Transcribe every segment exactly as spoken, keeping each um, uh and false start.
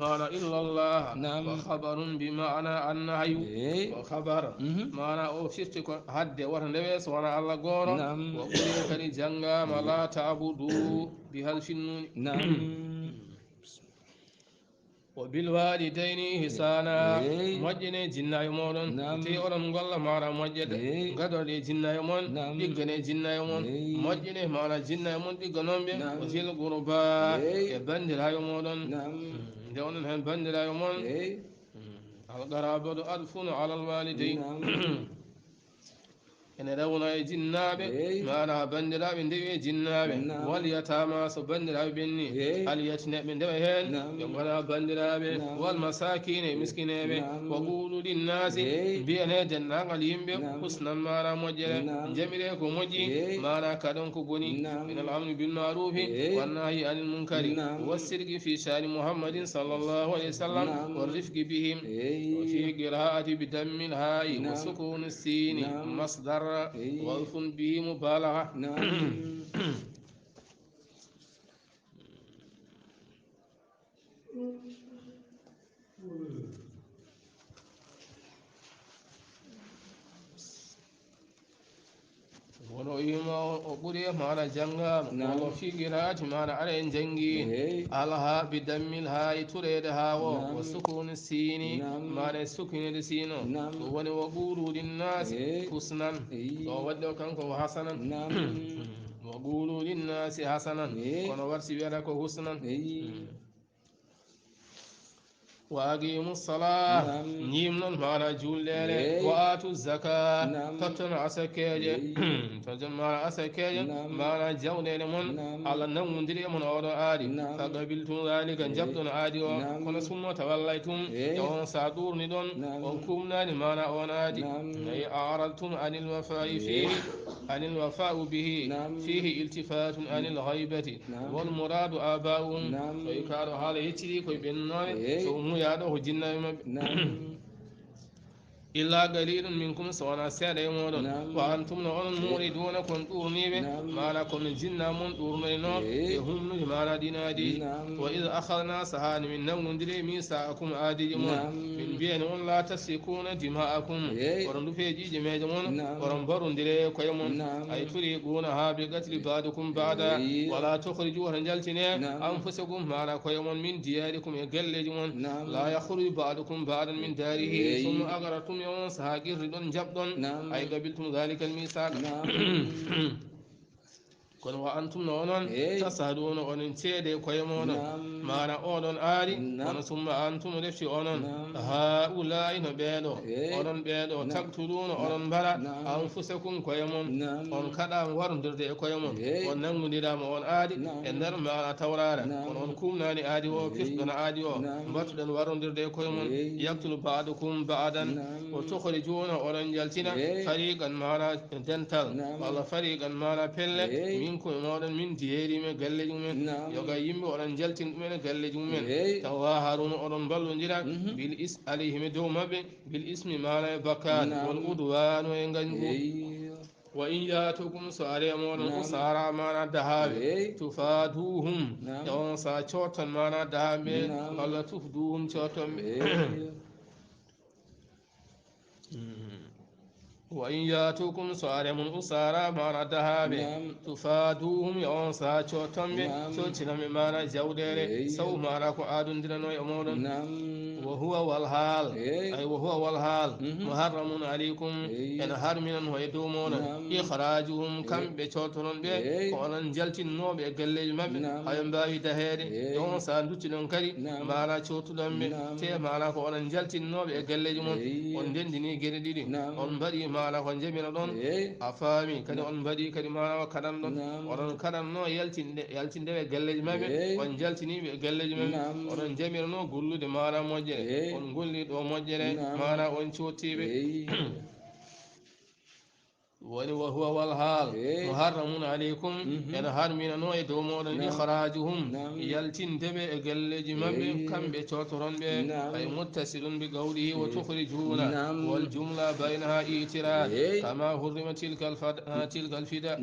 Maana illallah. Naam. Wa khabarun bi maana annahayu. Eey. Wa khabar. Mhm. Maana o firti ko hadde wota ndewe so wona Allah gooto. Naam. Wa quriya kadi janngaama la ta'budu bi halfinnuuni. Naam. Wa bil walidayni ihsana. Eey. Moƴƴine jinnaaɓe mooɗon. Naam. Te oɗon ngolla maana moƴƴere. Eey. Ngadorɗe jinnaaɓe mon. Naam. Ɗiggane jinnaaɓe mon. Eey. Moƴƴine maana jinnaaɓe mon ɗigganon ɓe. Naam. Wa zil qurba. Eey. E banndiraaɓe mooɗon. Naam. Nde onon heen banndiraaɓe mon. Eey. Al qarabatu atfun ala al walidayn. Naam. Ene rewna e jinnaaɓe, eey, maana banndiraaɓe ndewi e jinnaaɓe. Naam. Wal yataama, so banndiraaɓe ɓenni, eey, al yatimeeɓe ndewa heen, naam, ɓe ngona banndiraaɓe. Naam. Wal masaakiina, e miskineeɓe. Naam. Wa quulu linnaasi, eey, mbiyane denndaangal yimɓe, naam, husnan, maana moƴƴere. Naam. Njamire ko moƴƴi, eey, maana kaɗon ko boni. Naam. Minal amri bil maaruufi, eey, wan nahyi anil munkari. Naam. Wa sidqi fi sha'ni Muhammadin sallallahu alayhi wa sallam, naam, wa rifqi bihim. Eey. Wa fi qiraa'ati bi dammil haa'i wa, naam, sukuuni siini, naam, masdar, eey, wa alfun bihi mubalagha. Naam. Wono o wiima o ɓuri e maana janngaama. Naam. Wono fi qiraa'ati maana ara en janngi. Eey. Alha bi dammil haa'i tureede haa o. Naam. Wa sukuuni siini. Naam. Maana e sukunede siino. Naam. Ɗum woni wa quulu linnaasi, eey, husnan. Eey. Ɗo waɗde o kanko ko hasanan. Naam. Wa quulu linnaasi hasanan. Eey. Kono warti wiyata ko husnan. Eey. Mm. Wa aqimu salaa, naam, ñiimnon maana juulɗeele, eey, wa aatu zaka, naam, totton asakkeeje, eey, totton maana asakkeeje, naam, maana jawɗeele mon, naam, Allah nanngondiri e mon oɗo aadi. Naam. Fa qabiltum zalika, eey, njaɓɗon aadi o. Naam. Kono summa tawallaytum, eey, e on saa ɗuurniɗon, naam, on kuumnaani maana on aadi. Naam. Ay a'radtum anil wafa'i, eey, fiihi, anil wafa'u bihi, naam, fiihi iltifatun anil ghaybati. Naam. Wal muraadu aabaa'uhum. Naam. Tawi kaaɗo haala yecciri koye ɓennooɓe, eey, so ummuyaaɗo ko jinnaaɓe maɓɓe. Naam. Illa qalilun minkum, so wonaa seeɗa e mooɗon. Naam. Wa antum no onon, eey, mu'riduuna, kon ɗuurniiɓe. Naam. Maana ko min jinnaa mon ɗuurnoynoo, eey, e humnude maana ɗinaadi. Naam. Wa iz akhadna, sahaani min nanngondiri, misaqakum, aadiiji mon. Naam. Min mbiyani on, la tasfikuuna dima'akum. Eey. Oɗon ndufee ƴiiƴe meeje mon, naam, oɗon mbarondire koye mon. Naam. Ay turiquuna haa bi qatli ba'dikum ba'da. Eey. Wala tukhrijuuna, njaltine, naam, anfusakum, maana koye mon, min diyaarikum, e galleeji mon. Naam. La yakhruju ba'dukum ba'dan min daarihi. Eey. Summa aqrartum, e on sahaa qirriɗon, njaɓɗon. Naam. Ay qabiltum zalikal misaq. Naam. Kono wa antum no onon, eey, tashhaduuna, onon seede koye mooɗon. Naam. Maana oɗon aadi, naam, kono summa antum refti onon. Naam. Haa'ulaa'i no ɓeeɗo, eey, onon ɓeeɗo, naam, taqtuluuna, naam, oɗon mbara, naam, anfusakum koye mon. Naam. On kaɗa warondirde e koye mon. Eey. On nanngondiraama on aadi, naam, e nder maana tawraare. Naam. Kono on kuumnaani aadi o, eey, pirtuɗon aadi o. Naam. Mbattuɗon warondirde e koye mon. Eey. Yaqtulu ba'dukum ba'dan. Naam. Wa tukhrijuuna, oɗon njaltina, eey, fariqan maana dental, naam, walla fariqan maana pelle, eey, minkum e mooɗon, min diyaarihim, e galleeji mumen. Naam. Yoga yimɓe oɗon njaltina ɗumen e galleeji mumen. Eey. Tazaaharuuna, oɗon mballondira, mhm, bil is-, alayhim, e dow maɓɓe, bil ismi maana e bakkaat, naam, wal udwaani e ngañgu. Eey. Wa in ya'tukum, so ari e mooɗon, naam, usaara maana dahaaɓe, eey, tufaaduhum, naam, e on saa cootton maana dahaaɓe, naam, walla tufduhum cootton ɓe. Eey. Wa in ya'tukum, so ari e mon usaara maana dahaaɓe, naam, tufaaduhum, e on saa cootton ɓe, naam, coottinon ɓe maana jawɗeele, eey, saw maana ko aadondirano e mooɗon. Naam. Wa huwa wal haal, eey, ay wa huwa wal haal, mhm, muharramun alaykum, eey, ene harminan ho e dow mooɗon, naam, ikhraajuhum, eey, kamɓe coottoɗon ɓe, eey, ko onon njaltinnooɓe e galleeji maɓɓe, naam, haɓe mbaawi daheede, eey, e on saa nduttiɗon kadi, naam, maana coottuɗon ɓe, naam, te maana ko onon njaltinnooɓe e galleeji mon, eey, on ndenndinii geɗe ɗiɗi, naam, on mbaɗii maana ko njamiroɗon, eey, a faami, kadi, naam, on mbaɗii kadi maana ko kaɗanɗon, naam, oɗon kaɗannoo yaltinde, yaltinde ɓe galleeji maɓɓe, eey, on njaltinii ɓe e galleeji maɓɓe, naam, oɗon njamiranoo gollude maana moƴƴere, eey, on ngollii ɗo moƴƴere, naam, maana on coottii ɓe. Eey. Woni, wa huwa, wal haal, muharramun aleykum, ene harminanoo e dow mooɗon, ikhrajuhum, yaltinde ɓe e galleeji maɓɓe, kamɓe cootoron ɓe, ay muttasilun bi qawlihi, wa tukhrijuna, wal jumla baynaha i'tirad, kama hurrima tilka al fad-, tilka al fida,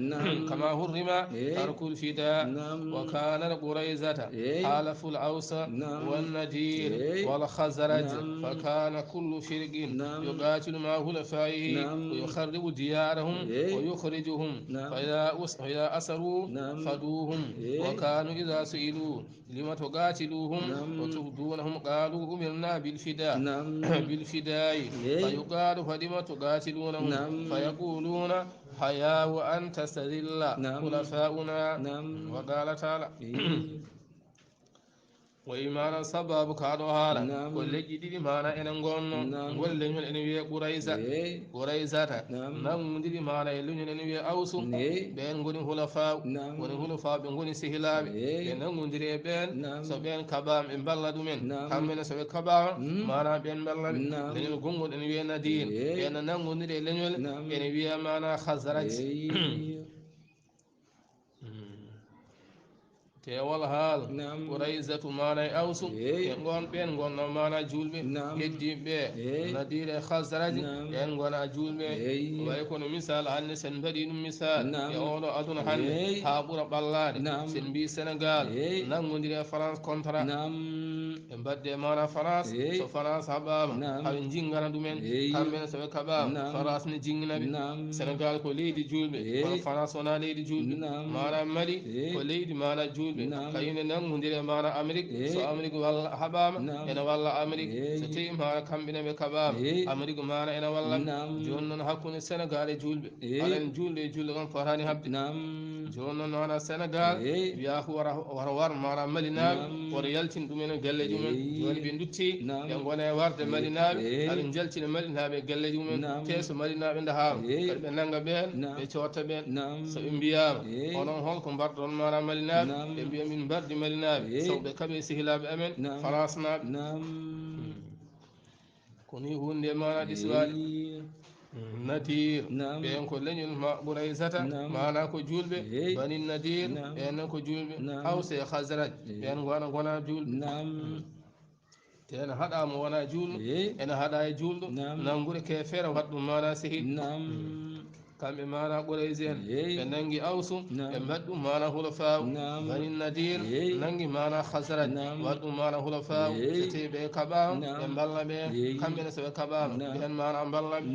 kama hurrima tarku al fida, wa kana al Qurayzata halafu al Aws wan Nadir wal Khazraj, fa kana kullu firqin yuqatilu ma'a hulafaihi wa yukharribu diyarahum wa yukhrijuhum. Fa idha us-, fa idha asaru faduhum. Wa kanu idha su'ilu lima tuqatiluhum wa tubdunahum qalu umirna bil fida, bil fidai. Fa yuqalu fa lima tuqatilunahum. Fa yaquluna hayawu an tastadilla khulafauna. Wa qala ta'ala. O wi maana sababu kaa ɗo haala ko leƴƴi ɗiɗi maana ene ngonno. Ngol leñol ene wiyee Qurayza. Quraysata nanngondiri maana e leñol ene wiyee Awsu. Ɓeen ngoni hulafaaw. Woni hulafaaw, ɓe ngoni sehilaaɓe. Ɓe nanngondiri e ɓeen. So ɓeen kaɓaama, ɓe mballa ɗumen. Kamɓe ne, so ɓe kaɓaama, maana ɓeen mballa ɓe. Leñol gonngol ene wiyee Nadir. Ɓeen nanngondiri e leñol ene wiyee maana Khazraj. Teewal haal. Quraysatu maana e Awsu. Ɓe ngon, ɓeen ngonno maana juulɓe. Heddiiɓe ɓe Nadir e Khazraj, ɓeen ngona juulɓe. Way kono misal hannde, sen mbaɗi ɗum misal e oɗo aduna hannde, haa ɓura ɓallaade. Sen mbii Senegal nanngondiri e France contrat. Ɓe mbaɗde maana France, so France haɓaama, aɓe jinngana ɗumen. Kamɓe ne, so ɓe kaɓaama, France ne jinngina ɓe. Senegal ko leydi juulɓe, kono France wonaa leydi juulɓe. Maana Mali ko leydi maana juulɓe. Kañum ne nanngondiri e maana Amérique. So Amérique walla haɓaama, ene walla Amérique. So tawi maana kamɓe ne ɓe kaɓaama, Amérique maana ene walla ɓe. Jooni noon, hakkunde Senegal e juulɓe, aɗa anndi juulɓe e juulɓe kam fotaani haɓde. Jooni noon, maana Senegal wiyaa ko wara, wara war maana Malinaaɓe, wara yaltin ɗumen e galleeji mum en. Jooni ɓe ndutti, ɓe ngona e warde Malinaaɓe, aɓe njaltina Malinaaɓe e galleeji mum en. Te so Malinaaɓe ndahaama, kadi ɓe nannga ɓeen, ɓe cotta ɓeen. So ɓe mbiyaama, onon hol ko mbarɗon maana Malinaaɓe? Ɓe mbiya min mbardi Malinaaɓe, sabu ɓe kaɓe sehilaaɓe amen, Faransnaaɓe. Ko ni huunde maana ɗi suwaade. Nadir, ɓeen ko leñol ma Quraysata, maana ko juulɓe. Bani Nadir, ɓeen ko juulɓe. Aws e Khazraj, ɓeen ngona, ngona juulɓe. Te ene haɗaa mo wonaa juulɗo, ene haɗaa e juulɗo, nanngude keefeero, waɗ ɗum maana sehil. Kamɓe maana Quraysi en, ɓe nanngi Awsu, ɓe mbaɗi ɗum maana hulafaaw. Bani Nadir nanngi maana Khazraj, waɗi ɗum maana hulafaaw. So tawi ɓe kaɓaama, ɓe mballa ɓe. Kamɓe ne, so ɓe kaɓaama, ɓeen maana mballa ɓe.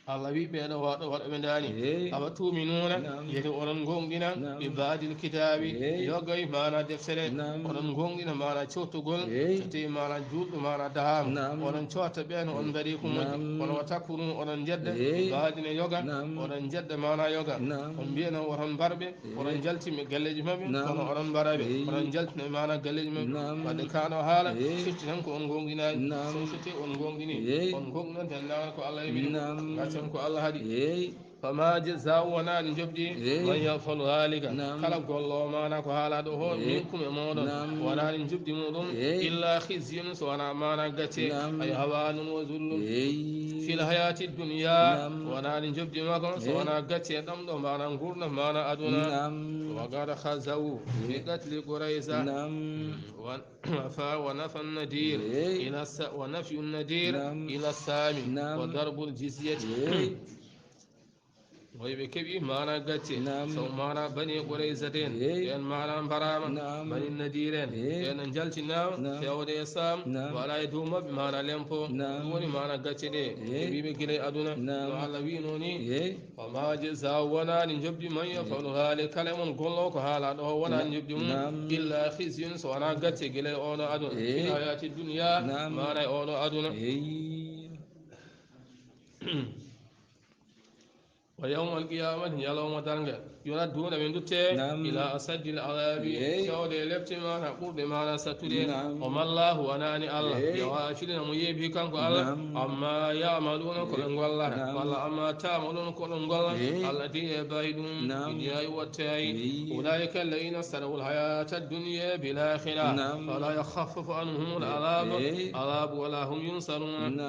Allah wi ɓeeɗo waɗo, waɗo ɓe ndaani. Awa tuuminuuna, yeti onon ngoonɗina, ɓe baadil kitaabi, yoga e maana deftere. Onon ngoonɗina maana cottugol, so tawi maana juulɗo, maana dahaama. Onon cotta ɓeen, on mbaɗi ko moƴƴi. Kono wa takfurun, oɗon njedda, baadine yoga, oɗon njedda maana yoga. On mbiya noon woton mbar ɓe, oɗon njaltina galleeji maɓɓe, kono oɗon mbara ɓe, oɗon njaltina maana galleeji maɓɓe. Wadde kaa ɗo haala firti tan ko on ngoonɗinaani. So, so tawi on ngoonɗini, on ngoonɗinante laawol ko Allah heɓi ɗum. Gaccan ko Allah haɗi. Fama jazaa'u, wonaani njoɓdi, man yaf'alu dhalika, kala golloowo maana ko haalaaɗo o, minkum, e mooɗon, wonaani njoɓdi muɗum, illa khizyun, so wonaa maana gacce, ay hawaanun wa zullun, fil hayaati dunya, wonaani njoɓdi makko, so wonaa gacce ɗam ɗo maana nguurndam maana aduna. Wa qad khazaw bi qatli Qurayza, wa, fa, wa nafa Nadir ila sa-, wa nafyu Nadir ila Saami, wa darbul jizyati. Moy ɓe keɓi maana gacce, sabu maana Bani Qurayza en, ɓeen maana mbaraama, Bani Nadir en, ɓeen njaltinaama, feewde e Saam, waɗa e dow maɓɓe maana lempo. Ɗum woni maana gacce ɗe, keɓiiɓe gila e aduna. No Allah wi'noo ni, wa ma jazaa'u, wonaani njoɓdi, man yaf'alu dhalika, kala e mon golloowo ko haalaaɗo o, wonaani njoɓdi mum, illa khizyun, so wonaa gacce gila e oɗo aduna, fil hayaati dunya, maana e oɗo aduna. Wa yawmal qiyamati, ñalawma darngal, يردون من دتة إلى أشد العذاب. Cewde lepte maana ɓurɗe maana sattude. O mallahu wanaani Allah. Yo waafilina mo yeebi kanko Allah. Amma ya'maluna ko ɓe ngollata. Walla amma ta'maluna ko ɗum ngolla. Allah di e bayi ɗum. Idiyayi wattayi. أولئك الذين اشتروا الحياة الدنيا بالآخرة. فلا يخفف عنهم العذاب. عذاب ولا هم ينصرون.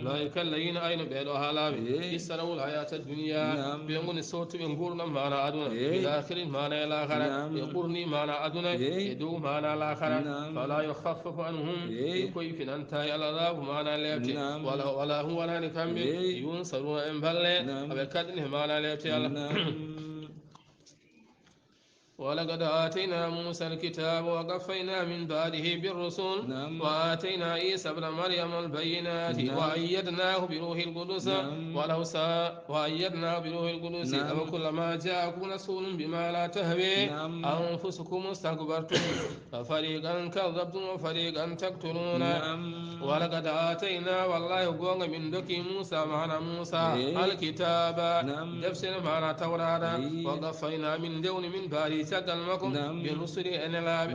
أولئك الذين ayno ɓeeɗo haalaaɓe. اشتروا الحياة الدنيا. Ɓe ngoni sottuɓe nguurndam maana aduna. بالآخرة maana e laakara. Ɓe ɓurni maana aduna. E dow maana laakara. فلا يخفف عنهم. Ɓe koy finanta e al'adabu maana lepte. Wala, wala hum wanaani kamɓe. ينصرون e mballe. Aɓe kaɗɗini maana lepte Allah. ولقد آتينا موسى الكتاب وقفينا من بعده بالرسل. وآتينا عيسى ابن مريم البينات. وأيدناه بروح القدس. ولو شاء، وأيدناه بروح القدس. أفكلما جاءكم رسول بما لا تهوى أنفسكم استكبرتم ففريقا كذبتم وفريقا تقتلون. ولقد آتينا، wallahi goonga min dokki Muusa, maana Muusa, الكتاب, deftere maana Tawraata, وقفينا, min ndewni, من بعده, caggal makko, بالرسل, e nelaaɓe.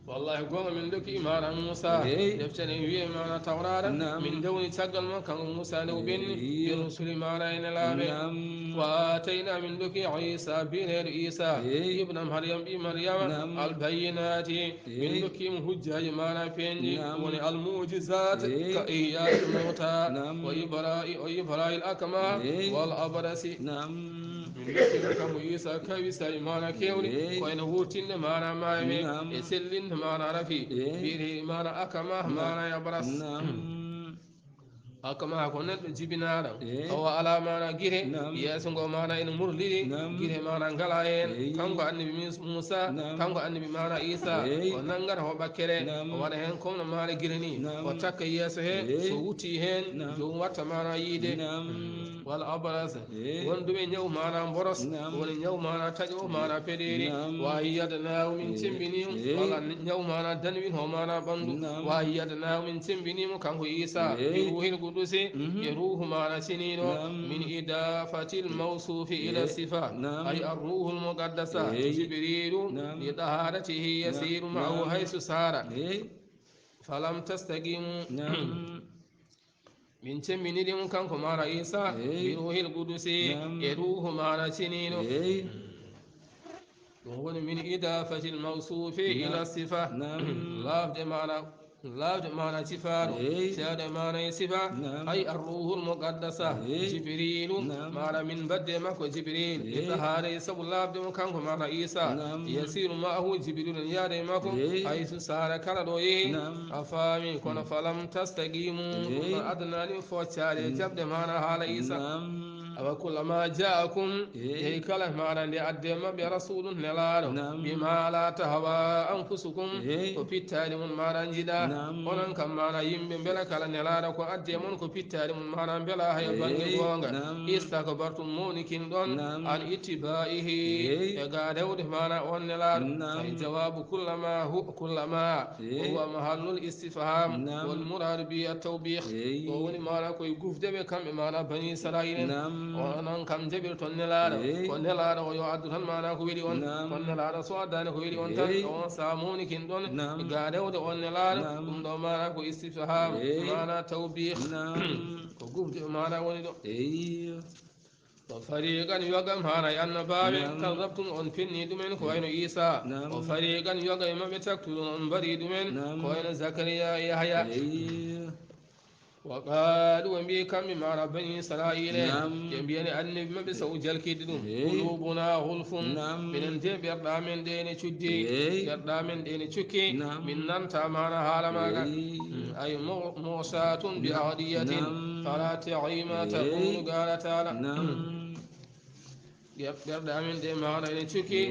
Wallahi goonga min dokki maana Muusa, deftere en wiye maana Tawraata, min ndewni caggal makko, kanko Muusa nde o ɓenni, بالرسل, maana e nelaaɓe. وآتينا, min dokki Iisa, biyeteeɗo Iisa, ابن مريم, ɓii Maryama, البينات, min dokki mo hujjaaji maana peeñɗi, woni المعجزات, ka إحياء الموتى, وإبراء، وإبراء الأكمه والأبرص. Min dokki ɗum kanko Iisa kawisaaji maana keewɗi, ko ene wurtinde maana maayɓe, e sellinde maana rafi, biyeteeɗi maana akmah, maana abras. Akmah ko neɗɗo jibinaaɗo, o alaa maana gite, yeeso ngo maana ene murliri, gite maana ngalaa heen. Kanko annabi Mis-, Muusa, kanko annabi maana Iisa, o nanngata o ɓakkere, o waɗa heen comme no maana gite ni, o takka yeeso he, so wutti heen, joom watta maana yiide. والأبرص, wonduɓe ñaw maana mboros, woni ñaw maana taƴo, maana peɗeeri. وأيدناه, min cemmbini mo, walla ñaw maana danwin o maana ɓanndu. وأيدناه, min cemmbini mo kanko Iisa, بروح القدس, e ruuhu maana seniiɗo. من إضافة الموصوف إلى الصفة، أي الروح المقدسة، جبريل، لطهارته يسير معه حيث سار. فلم تستقيم. Min cemmbiniri mo kanko maana Iisa, بروح القدس, e ruuhu maana seniiɗo. Ɗum woni من إضافة الموصوف إلى الصفة. Laafde maana, laafde maana sifaaɗo, seeɗa maana e sifa, أي الروح المقدسة، جبريل, maana min mbadde makko Jibril, لطهارته, sabu laafde mo kanko maana Iisa, يسير معه, Jibril ne yaada e makko, حيث سار, kala ɗo yehi. A faami, kono فلم تستقيموا, ɗum adnaani foccaade e jaɓde maana haala Iisa. أفكلما جاءكم, jeyi kala maana nde adde maɓɓe رسول, nelaaɗo, بما لا تهوى أنفسكم, ko pittaali mon maana njiɗa. Onon kam maana yimɓe, mbela kala nelaaɗo ko adde mon ko pittaali mon maana mbela haya bannge goonga. استكبرتم, mawnikin ɗon, عن اتباعه, e gaadewde maana on nelaaɗo. أي جواب كلما هو، كلما, وهو محل الاستفهام، والمراد به التوبيخ. O woni maana koye gufde ɓe kamɓe maana Bani Israa'iila en. Onon kam njaɓirton nelaaɗo, ko nelaaɗo o yo addu tan maana ko weli on. Kono nelaaɗo so addaani ko weli on tan, on sahaa mawnikin ɗon, gaadewde on nelaaɗo, ɗum ɗo maana ko istifham, maana tawbih. Ko gufde maana woni ɗo. Wa fariqan, yoga maana e annabaaɓe, kazzabtum, on fenni ɗumen ko wayno Iisa. Wa fariqan, yoga e maɓɓe, taktulun, on mbari ɗumen ko wayno Zakariya e Yahaya. Wa qaalu, ɓe mbii kamɓe maana Bani Israa'iila en, ɓe mbiyani annabi maɓɓe so o jalkiti ɗum, qulubuna gulfun, minen de ɓerɗe amen ɗe ene cuddi, ɓerɗe amen ɗe ene cukki, min nanta maana haala maaga. Ay mu-, muqshatun bi aqdiyatin, fala ta'ima takunu qala ta'ala. Ɓer-, ɓerɗe amen ɗe maana ene cukki.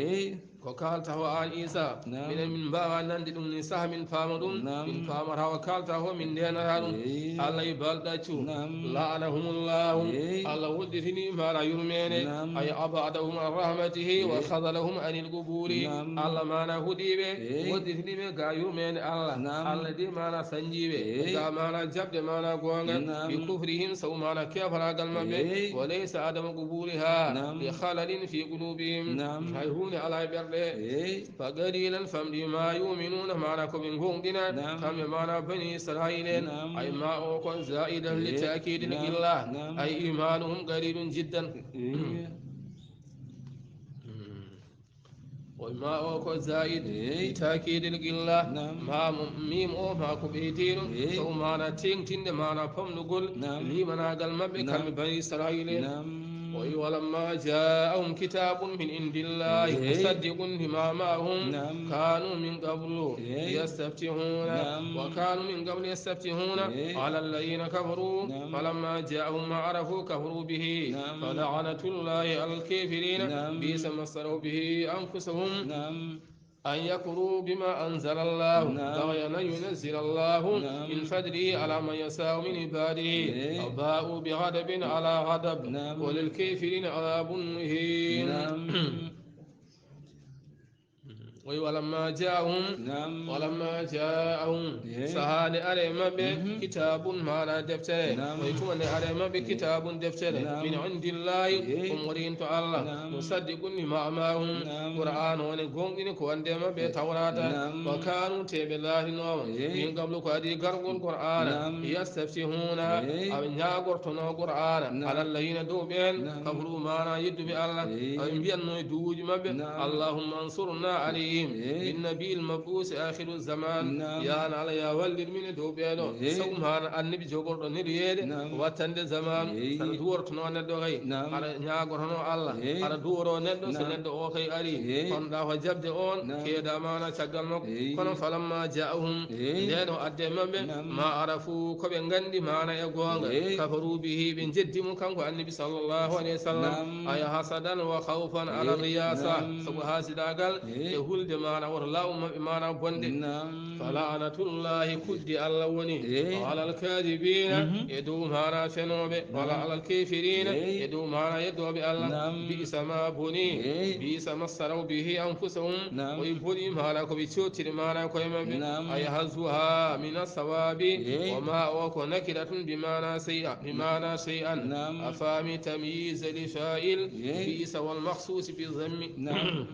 Ko kaalta ho aan Iisa, minen min mbaawaa nande ɗum ni saha min paama ɗum, min paamata ho kaalta ho, min ndeenata ɗum. Allah e balɗaccu. La'anahumullahu. Allah wodditini maana yurmeende. Ay abadahum an rahmatihi wa khadalahum anil quburi. Allah maana huɗiiɓe, wodditini ɓe ga yurmeende Allah. Allah de maana sanjiiɓe ga maana jaɓde maana goonga. Bi kufrihim, sabu maana keefaraagal maɓɓe. Wa laysa adamu quburiha bi khalalin fi qulubihim. Hay huunde alaa e ɓerɗe. Fa qalilan, famɗi, ma yu'minuna, maana ko ɓe goongɗina, kamɓe maana bani Israila en. Ay ma o ko zaidan li ta'kidil qilla. Ay imanuhum qalilun jiddan. O ma o ko zaid li ta'kidil qilla. Ma mo-, mim o ma ko ɓeydi ɗum. Sabu maana teeŋtinde maana pamɗugol limanaagal maɓɓe kamɓe bani Israila en. O wi, walamma ja'ahum kitabun min indillahi musaddiqun lima ma'ahum kanu min qablu yastaftihuna wa kanu min qablu yastaftihuna ala alladhina kafaru falamma ja'ahum ma arafu kafaru bihi fala'natullahi ala alkafirina bi'sa ma ishtaraw bihi anfusahum أن يكفروا بما أنزل الله بغيا أن ينزل الله من فضله على من يشاء من عباده فباءوا بغضب على غضب وللكافرين عذاب مهين. Oyi, walamma ja'ahum, walamma ja'ahum, sahaa nde ari e maɓɓe, kitabun, maana deftere. Oyi, tuma nde ari e maɓɓe, kitabun, deftere, min indillahi, ɗum waɗi to Allah, musaddiqun lima ma'ahum, Qur'an woni gonɗini ko wonde e maɓɓe Tawrata, wa kanu, te ɓe laatinooma, min qablu, ko adii gargol Qur'ana, yastaftihuna, aɓe ñaagortono Qur'ana, ala alladhina, dow ɓeen, kafaru, maana yedduɓe Allah, aɓe mbiyanno e duwuuji maɓɓe, Allahumma ansurna alayhim, bin nabiyil mab'usi akhiru zaman, ya Allah, ya wallir min e dow ɓeeɗo, sabu maana annabi jogorɗo neɗoyeede, wattande zaman, saɗa duwortono neɗɗo kay, aɗa ñaagotono Allah, aɗa duworo neɗɗo, so neɗɗo o kay ari, konɗa ko jaɓde on, keeda maana caggal makko. Kono falamma ja'ahum, nde ɗo adde maɓɓe, ma arafu, ko ɓe nganndi maana e goonga, kafaru bihi, ɓe jeddi mo kanko annabi sallallahu alayhi wa sallam, ay hasadan wa khawfan ala riyasa, sabu hasidaagal e hulde maana woto laamu maɓɓe maana bonde. Fala'natullahi, kuddi Allah woni, alal kadibina, e dow maana fenooɓe, wala alal kafirina, e dow maana yeddooɓe Allah. Bi'sa ma boni, bi'sa ma shtaraw bihi anfusahum, o yi boni maana ko ɓe cottiri maana koye maɓɓe. Ay hazzuha min as-sawabi, wa ma o ko nakiratun bi maana shay'a, bi maana shay'an. Afami tamyiz li fa'il, bi'sa wal makhsus bi dhammi.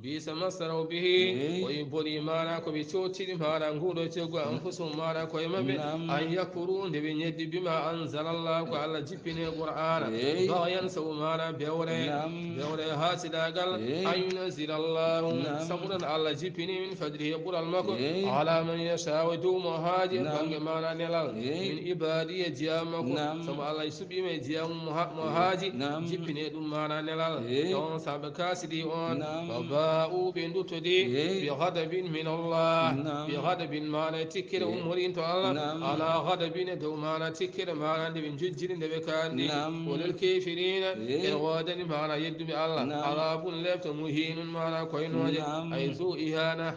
Bi'sa ma shtaraw bihi, o yi boni maana ko ɓe cottiri maana nguɗo coggu anfusahum maana koye maɓɓe, an yakfuru, nde ɓe ñeddi, bima anzalallahu, ko Allah jippini Qur'ana, baghyan, sabu maana bewre, bewre hasidaagal, an yunazzila Allahu, sabu ɗon Allah jippini min fadlihi, ɓural makko, ala man yasha'u, dow mo haaji, bannge maana nelal, min ibadihi, e jiyaamu makko, sabu Allah suɓiima e jiyaamu mo ha-, mo haaji, jippine ɗum maana nelal, e on saabe kaasidi on, wa ba'u, ɓe duttodi, bi ghadabin min Allah, bi ghadabin, maana e tikkere ummorin to Allah, ala ghadabin, e dow maana tikkere, maana nde ɓe njojjiri, nde ɓe kaandi, wa lil kafirina, e woodani maana yedduɓe Allah, adabun, lepte, muhinun, maana koynooje, ay zu ihana.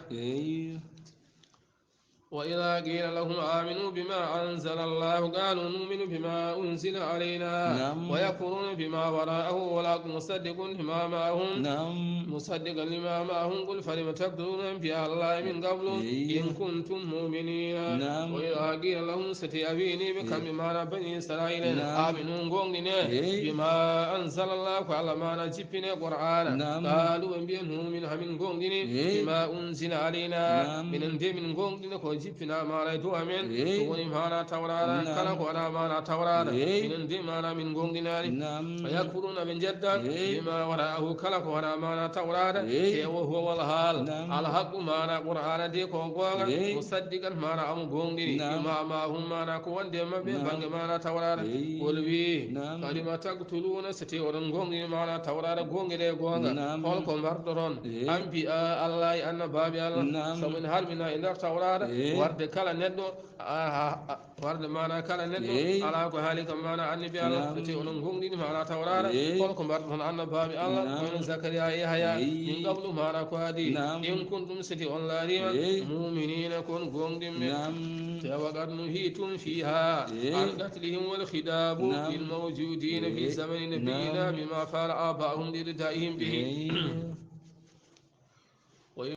وإذا قيل لهم آمنوا بما أنزل الله قالوا نؤمن بما أنزل علينا ويكفرون بما وراءه والحق مصدق لما معهم مصدقا لما معهم قل فلم تقتلون أنبياء الله من قبل إن كنتم مؤمنين. وإذا قيل لهم so tawi a wiini ɓe kamɓe maana bani Israila en, aminu goongɗine bima anzala Allah ko Allah maana jippine Qur'ana. Qaalu ɓe mbiya nu'minu hamin goongɗini bima unzila alayna. Minen de min goongɗini ko jippinaa maana e dow amen. Ɗum woni maana Tawraata. Kala ko wonaa maana Tawraata, minen de maana min goongɗinaani. Yakfuruna, ɓe njedda bima wara'ahu, kala ko wonaa maana Tawraata. E o huwa wal haal al haqqu, maana Qur'aana de ko goonga. Musaddiqan, maana omo goongɗini bima ma'ahum, maana ko wonde e maɓɓe bannge maana Tawraata. Qul, wii, falima taqtuluuna, so tawii oɗon goongɗini maana Tawraata goongɗinde e goonga, hol ko mbardoton anbiya Allaahi, annabaaɓe Allah? Sabu ene harminaa e nder Tawraata warde kala neɗɗo, a- a- a- warde maana kala neɗɗo, Eey. Alaa ko haali kam maana annabi Allah, Naam. Te onon gonɗini maana tawraara, Eey. Kono ko mbaɗa tan annabaaɓe Allah, Naam. Kono Zakariya e Yahaya, Eey. Min qablu maana ko adi, Naam. In kuntum siti on laarima, Eey. Mu'minina kon gonɗinɓe, Naam. Te waqad nuhitum fiha, Eey. An qatlihim wal khidabu Naam. Lil mawjudina fi Eey. Zamani nabiyina Naam. Bima fa'ala aba'uhum li ridaihim bihi. Eey.